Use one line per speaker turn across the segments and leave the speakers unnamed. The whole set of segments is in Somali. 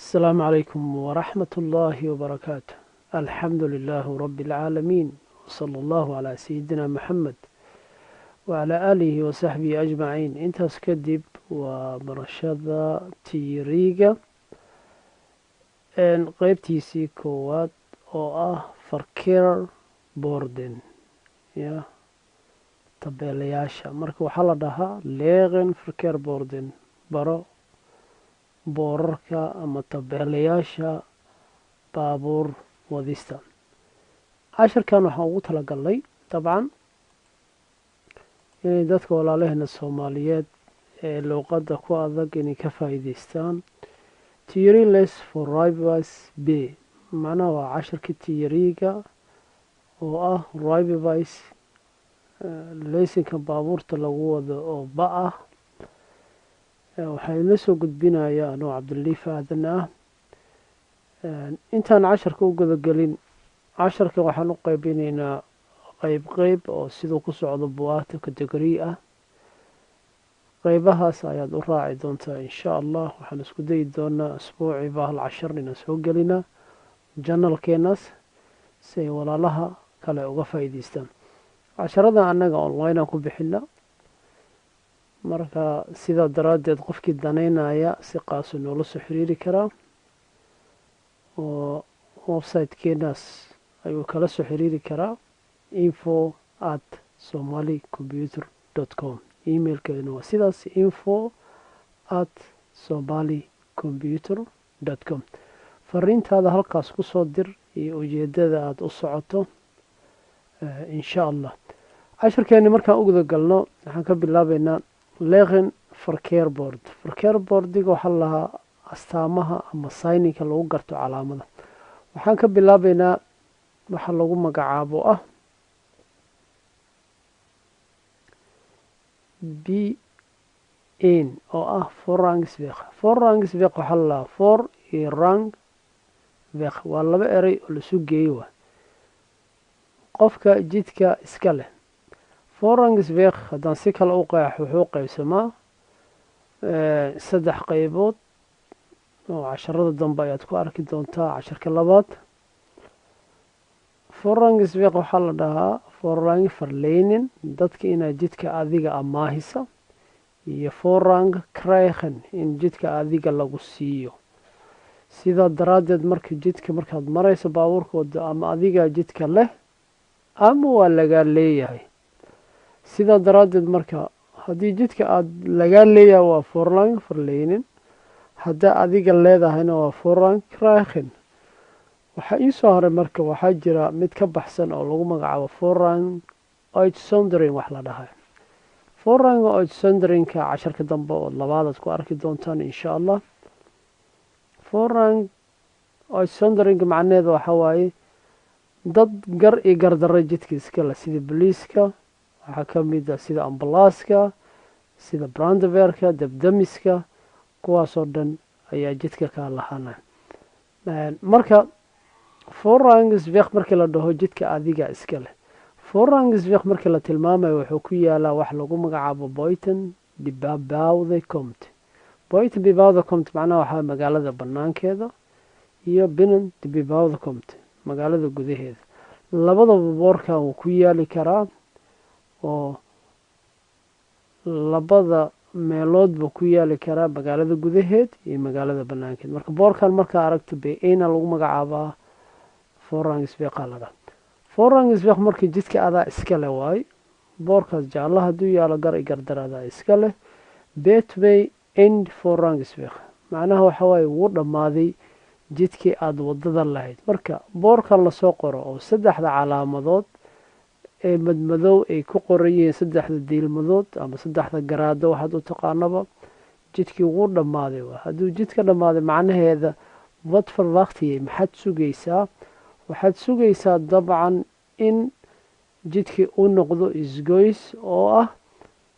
Asalaamu calaykum waraxmat ullaahi wabarakaatu. Alxamdu lilaahi rabbi alcaalamiin, wsala allahu calaa sayidina Maxamed wacalaa aalihi wasaxbihi ajmaciin. Intaas kadib, waa barashada theoriega qeybtiisii koowaad oo ah verkeersborden ya tabeelayaasha. Marka waxaa la dhahaa leren verkeersborden, baro boorarka ama tabeelayaasha baabuur wadista. Casharkan waxaan ugu talagalnay dabcan inay dadka walaalaheena Soomaaliyeed ee luuqadda ku adag inay ka faa'iideystaan. Theorieles voor rijbewijs B, macnaha waa casharka theoriega oo ah rijbewijs, leysinka baabuurta lagu wado oo ba ah. Waxaa idinla soo gudbinaya anoo Cabdiliif Aadan ah. Intaan casharka u gudagelin, casharka waxaan u qeybinaynaa qeyb qeyb oo siduu ku socdo buwaagta category ah. Qeybahaas ayaad u raaci doontaa, insha Allah. Waxaan isku dayi doonaa asbuuciiba hal cashar inaan soo gelinaa channelkeenaas si ay walaalaha kale uga faa'iideystaan. Casharada annaga online aan ku bixina, marka sidaa daraaddeed qofkii danaynaya si qaasu noola soo xiriiri karaa oo website-keenaas ayuu kala soo xiriiri karaa, info@somalicomputer.com. Emailkeeduna waa sidaas, info@somalicomputer.com. Fariintaada halkaas ku soo dir iyo ujeeddada aada u socoto, insha Allah. Casharkeeni markaan u guda galno, waxaan ka bilaabeynaa leren verkeersbord. Verkeersbordiga waxaa la lahaa astaamaha ama signinka lagu garto calaamada. Waxaan ka bilaabeynaa waxa lagu magacaabo ah B N oo ah voorrangsweg. Voorrangsweg waxaa la lahaa voor iyo rang weg, waa laba erey oo lasu geeyo, waa qofka jidka iska leh. Voorrangsweg haddaan si kale u qeex, wuxuu qeybsamaa saddex qeybood oo casharada dambe ayaad ku arki doontaa. Casharka labaad, voorrangsweg waxaa la dhahaa voorrang verlenen, dadka inaad jidka adiga amaahisa, iyo voorrang krijgen, in jidka adiga lagu siiyo. Sidaa daraaddeed marka jidka markaad marayso baabuurka wado, ama adigaa jidka leh ama waa lagaa leeyahay. Sidaa daraaddeed marka haddii jidka aada lagaa leeyahay waa voorrang verlenen, haddaa adiga leedahayna waa voorrang krijgen. Waxaa ii soo haray marka, waxaa jira mid ka baxsan oo lagu magacaabo voorrang uitzondering. Wax la dhahay voorrang uitzonderingka casharka dambe oo labaadaad ku arki doontaan, insha Allah. Voorrang uitzonderinga macnaheeda waxaa waaye dad gar iyo gardarro jidka iska leh, sida boliiska, waxaa ka mid ah sida ambalaaska, sida brandweerka, dabdamiska, kuwaasoo dhan ayaa jidka kaa lahaanaya. Marka voorrangsweg markii la dhaho jidka adiga iska leh, voorrangsweg markii la tilmaamayo wuxuu ku yaalaa wax lagu magacaabo buiten de bebouwde kom. Buiten bebouwde kom macnaha waxaa magaalada banaankeeda, iyo binnen de bebouwde kom magaalada gudaheeda. Labadaba boorkan wuu ku yaali karaa oo labada meelood buu ku yaali karaa, magaalada gudaheed iyo magaalada banaankeed. Marka boorkan markaa aragto, B1 lagu magacaabaa, voorrangsweg la dhaha. Voorrangsweg marka jidka adaa iska leh waayo. Boorkaas jaalla hadduu yaalo, gar i gardar adaa iska leh. B2 eind voorrangsweg macnaha waxa waaye wuu dhammaaday jidkii aada wadada lahayd. Marka boorkan lasoo qoro oo saddexda calaamadood ee madmadow ay ku qoran yihiin, saddexda diilmadood ama saddexda garaado waxaad u taqaanaba, jidkii wuu dhammaaday. Waa hadduu jidka dhammaaday macnaheeda, wat verwacht je, maxaad sugaysaa? Waxaad sugaysaa dabcan in jidkii uu noqdo isgoys, oo ah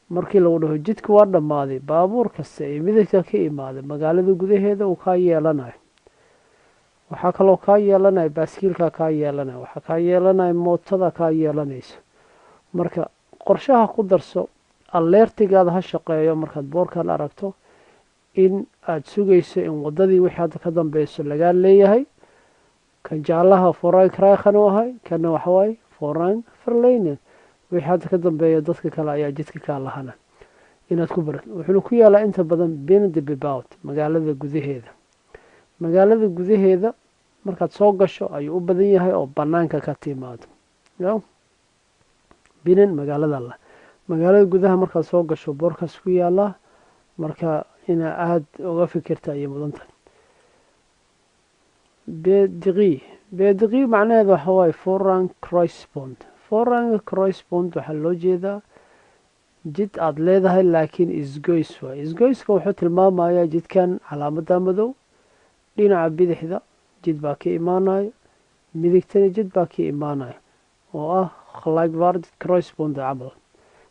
markii lagu dhaho jidka waa dhammaaday, baabuur kasta ee midagta ka imaaday magaalada gudaheeda uu kaa yeelanayo. Waxaa kaloo kaa yeelanaya baaskiilkaa kaa yeelanaya, waxaa kaa yeelanaya mootada kaa yeelanayso. Marka qorshaha ku darso, alertigaada ha shaqeeyo markaad boorkan aragto. In aada sugayso in waddadii wixii hadda ka dambeyso lagaa leeyahay. Kan jaalaha voorrang krijgen u ahay, kana waxawaaye voorrang verlenen. Wixii hadda ka dambeeya dadka kale ayaa jidka kaa lahana inaad ku barat. Wuxuuna ku yaalaa inta badan binnen de bebouwde, magaalada gudaheeda. Magaalada gudaheeda markaad soo gasho ayuu u badan yahay oo banaanka ka timaado. Binnen magaalada la magaalada gudaha markaad soo gasho boorkaas ku yaalaa. Marka inaa aada uga fikirta ayay mudan tahay. B3, B3 macnaheeda waxa waaye voorrang kruispunt. Voorrang kruispunt waxaa loo jeedaa jid aada leedahay, laakiin isgoys waay. Isgoyska wuxuu tilmaamayaa jidkan calaamada madow, dhinaca bidixda jid baa ka imaanayo, midigtana jid baa ka imaanayo, oo ah gelijkwaardig kruispunt camal.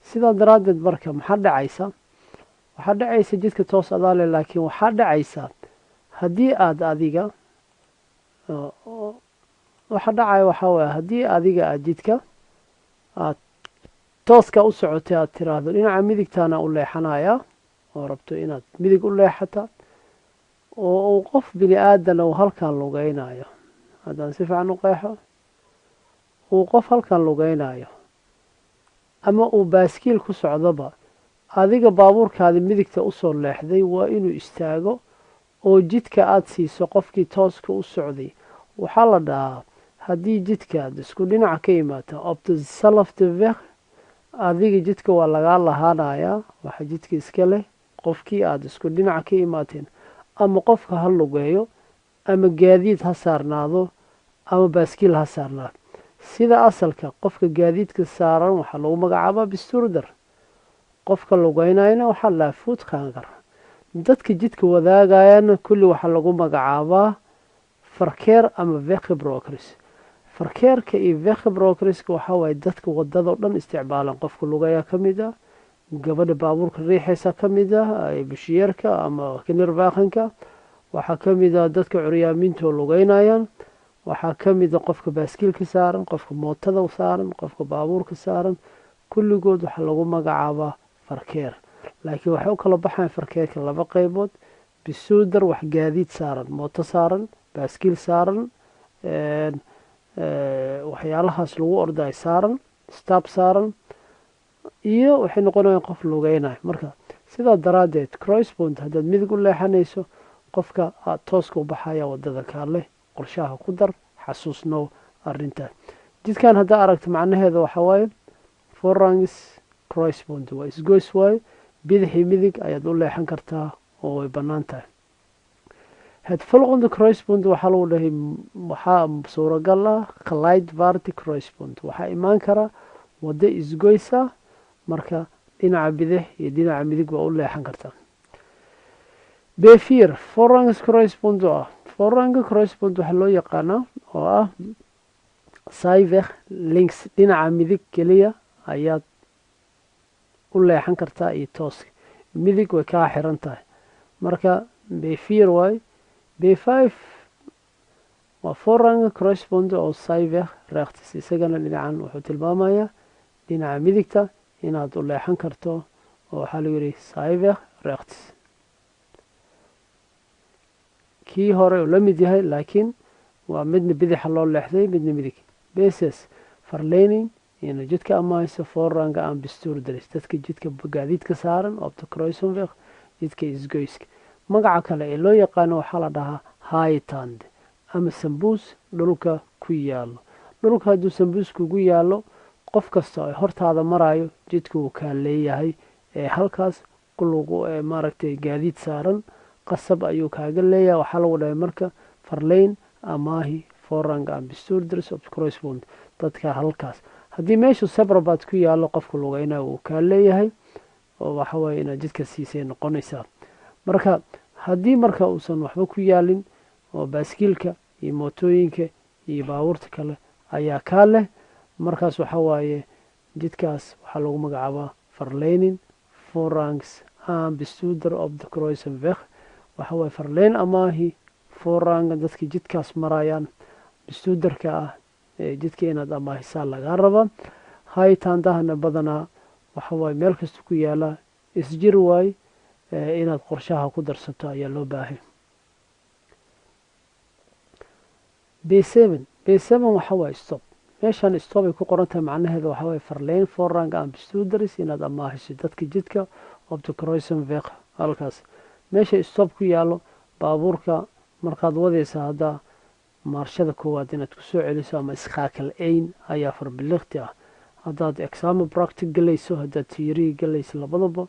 Sidaa daraaddeed marka maxaa dhacaysa? Waxaa dhacaysa jidka toos adaale, laakiin waxaa dhacaysa haddii aada adiga, waxa dhacaya waxaa waaya haddii adiga aada jidka aad tooska u socotay, aad tiraahdo dhinaca midigtaana u leexanaya, oo rabto inaad midig u leexata, oo uu qof bini aadana uu halkan lugeynayo, haddaan si fiican u qeexo, uu qof halkan lugeynayo ama uu baaskiil ku socdoba, adiga baabuurkaadi midigta usoo leexday waa inuu istaago oo jidka aada siiso qofkii tooska u socday. Waxaa la dhahaa haddii jidkaad isku dhinaca ka imaata, op dezelfde weg, adiga jidka waa lagaa lahaanayaa. Waxaa jidka iska leh qofkii aada isku dhinaca ka imaateen, ama qofka ha lugeeyo, ama gaadiid ha saarnaado, ama baaskiil ha saarnaado. Sida asalka qofka gaadiidka saaran waxaa lagu magacaabaa bestuurder, qofka lugeynayana waxaa la voetganger. Dadka jidka wadaagayana kulli waxaa lagu magacaabaa verkeer ama weggebruikers. Verkeerka iyo weggebruikerska waxaa waaye dadka wadada o dhan isticmaalan. Qofka lugeeyaa ka mid ah, gabadha baabuurka riixaysa ka mid ah, bushiyeerka ama kinderwagenka waxaa ka mid ah, dadka curyaamiinta oo lugeynayaan waxaa ka mid a, qofka baaskiilka saaran, qofka mootada saaran, qofka baabuurka saaran, kulligood waxaa lagu magacaabaa verkeer. Laakiin waxay u kala baxayan verkeerka laba qeybood: bestuurder, wax gaadiid saaran, mooto saaran, baaskiil saaran, waxyaalahaas lagu ordaay saaran, stap saaran, iyo waxay noqonayaan qof lugeynayo. Marka sidaa daraaddeed kruispunt haddaad midig u leexanayso, qofka aad tooska u baxaya wadada kaale qorshaha ku dar. Xasuusnow arrintaa. Jidkan haddaa aragto macnaheeda waxaa waaye voorrangs kruispunt, waa isgoys waaye, bidixii midig ayaad u leexan kartaa oo way bannaan tahay. Het volgende kruispunt waxaa lagu dhahay waxaa suuragal ah gelijkwaardig kruispunt. Waxaa imaan kara waddo isgoysa, marka dhinaca bidix iyo dhinaca midig waa u leexan kartaa. B4, voorrangs kruispunt oo ah voorrang kruispunt waxaa loo yaqaanaa oo ah zijweg links, dhinaca midig keliya ayaad u leexan kartaa iyo tooska, midig way kaa xiran tahay. Marka B4 waay. B5 waa voorrang kruispunt oo zijweg rechts. Isagana dhinacan wuxuu tilmaamayaa dhinaca midigta inaad u leexan karto, oo waxaa lagu yidhi zijweg rechts. Kii hore uu la mid yahay, laakiin waa midna bidixa loo leexday, midna midig. B6, verlening, inuu jidka amahayso voorrang aan bestuurders, dadka jidka gaadiidka saaran, op de kruisweg, jidka isgoyska. Magaca kale ee loo yaqaano waxaa la dhahaa haaientand ama sambuus dhulka ku yaalo. Dhulka hadduu sambuus kugu yaalo, qof kasta oo hortaada marayo jidka uu kaa leeyahay ee halkaas kulagu maaragtay gaadiid saaran qasab ayuu kaaga leeyahay. Waxaa lagu dhahay marka verleen amaahi voorrang aan bestuurders op kruispunt, dadka halkaas. Haddii meeshu zebrapad ku yaallo, qofka lugeynayo uu kaa leeyahay, oo waxawaaye inaad jidka siisay noqonaysaa. Marka haddii marka uusan waxba ku yaalin, oo baaskiilka iyo mootooyinka iyo baabuurta kale ayaa kaa leh, markaas waxa waaye jidkaas waxaa lagu magacaabaa verlening voorrangs aan bestuurder op de kruisweg. Waxa waaye verleen amaahi voorranga dadka jidkaas marayaan, bestuurderka ah ee jidka inaad amaahisaa lagaa rabaa. Haaientandahana badanaa waxa waaye meel kasta ku yaala, isjir waay. Inaad qorshaha ku darsato ayaa loo baahay. B7, B7 waxa waaye stop. Meeshan stop ay ku qoran tahay, macnaheeda waxa waaye verleen voorrang aan bestuurders, inaad amaahiso dadka jidka op de kruisweg. Halkaas meesha stop ku yaalo, baabuurka markaad wadaysa, haddaa maarshada koowaad inaad kusoo celiso ama schakel 1 ayaa verplicht ah. Haddaad examen practic galayso, haddaad theory galayso, labadaba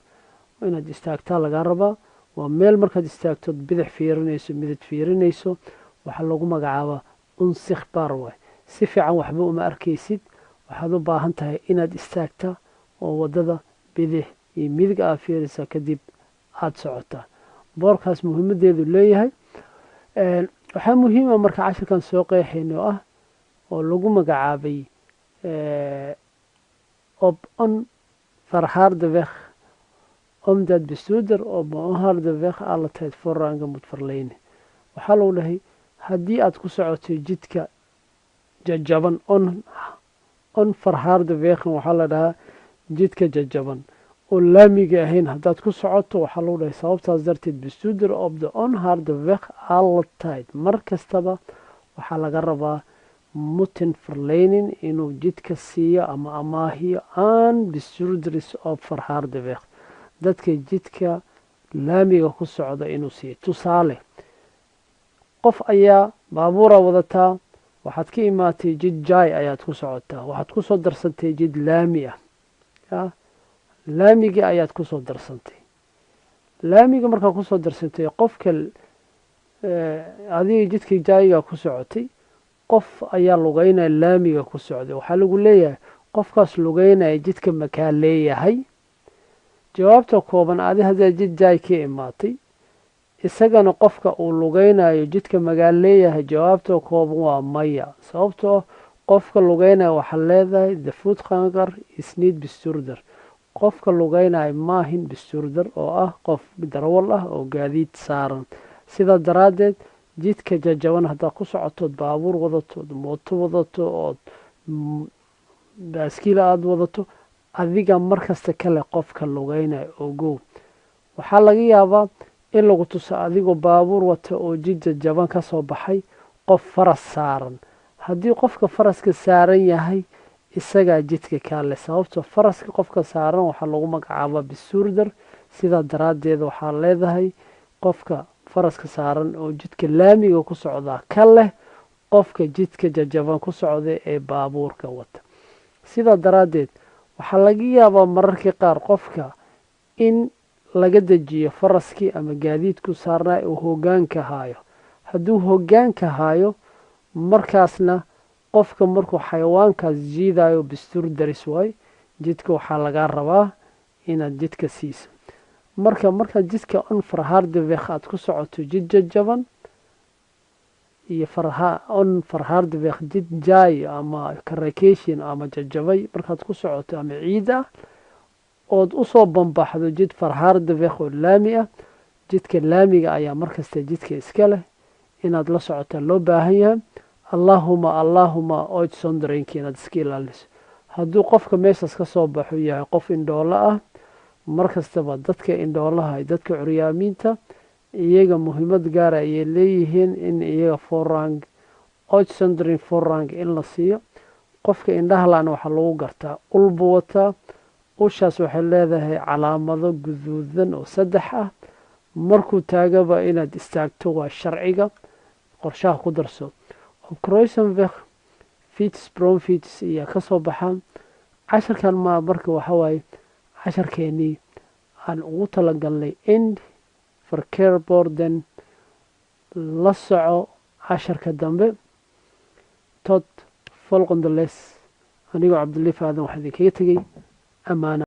inaad istaagtaa lagaa rabaa. Waa meel markaad istaagtood bidix fiirinayso, midid fiirinayso. Waxaa lagu magacaabaa onzichtbaar waay. Si fiican waxba uma arkaysid. Waxaad u baahan tahay inaad istaagta oo wadada bidix iyo midig aad fiirisa, kadib aada socotaa. Boorkaas muhiimadeedu leeyahay. Waxaa muhiima marka cashirkan soo qeexayno ah oo lagu magacaabay op onverharde weg, omdat bestuurder op onharde weg altijd voorrang moet verlenen. Waxaa lagu dhahay haddii aad ku socoto jidka jajaban, onverharde wegen waxaa la dhahaa jidka jajaban oo laamiga ahayn haddaad ku socoto, waxaa lagu dhahay sababtaas darteed bestuurder op de onharde weg altijd, mar kastaba waxaa laga rabaa moeten verlenen, inuu jidka siiyo ama amaahiyo aan bestuurders op verharde weg, dadka jidka laamiga ku socda inuu siiyo. Tusaale, qof ayaa baabuura wadataa, waxaad ka imaatay jid jaay ayaad ku socotaa, waxaad kusoo darsantay jid laami ah. Laamigii ayaad kusoo darsantay. Laamiga markaad kusoo darsantay, qofka adiga jidka jaayiga ku socotay, qof ayaa lugeynaya laamiga ku socday. Waxaa lagu leeyahay, qofkaas lugeynaya jidka makaa leeyahay? Jawaabta kooban, adi haddaad jid jaay ka imaatay, isagana qofka uu lugeynayo jidka magaa leeyahay? Jawaabta kooban waa maya. Sababtoo qofka lugeynaya waxaa leedahay de voetganger is niet bestuurder. Qofka lugeynayo maahin bestuurder oo ah qof darawal ah oo gaadiid saaran. Sidaa daraaddeed jidka jajaban haddaad ku socotood baabuur wadatood, mooto wadato, ood baaskiila aada wadato, adiga markasta kale qofka lugeynayo ogow. Waxaa laga yaabaa in lagu tuso adigoo baabuur wata oo jid jajaban ka soo baxay qof faras saaran. Haddii qofka faraska saaran yahay, isagaa jidka kaale, sababtoo faraska qofka saaran waxaa lagu magacaabaa bestuurder. Sidaa daraaddeed waxaa leedahay qofka faraska saaran oo jidka laamiga ku socdaa ka leh qofka jidka jajaban ku socda ee baabuurka wata. Sidaa daraaddeed waxaa laga yaabaa mararka qaar qofka in laga dejiyo faraskii ama gaadiidku saarnaa uu hoggaanka haayo. Hadduu hoggaanka haayo, markaasna qofka markuu xayawaankaas jiidayo bestuurders waay. Jidka waxaa lagaa rabaa inaad jidka siiso. Marka markaad jidka onverharde weg aad ku socoto, jid jajaban iyo onverharde weg, jid jaay ama karacation ama jajabay markaad ku socoto ama ciid ah, ood usoo bambaxdo jid verharde weg oo laami ah, jidka laamiga ayaa markasta jidka iska leh. Inaad la socotaa loo baahan yahay. Allahuma allahuma uitzondering inaad iska ilaaliso hadduu qofka meeshaas ka soo baxo yahay qof indhoolo ah. Mar kastaba dadka indhoolaha, dadka curyaamiinta, iyaga muhiimad gaara ayay leeyihiin in iyaga voorrang, uitzondering voorrang in la siiyo. Qofka indhaha la-na waxaa lagu gartaa ulbu wataa. Ushaas waxay leedahay calaamado guduudan oo saddex ah. Markuu taagaba inaad istaagto waa sharciga. Qorshaha ku darso. Kruisweg fiets, bromfiets ayaa kasoo baxaan casharkan. Ma marka waxa waaye casharkeenii aan ugu talagalnay end verkeersborden. La soco casharka dambe. Tot volgende les. Anigoo Cabdiliif Aadan waxaa idinkaga tegey amaana.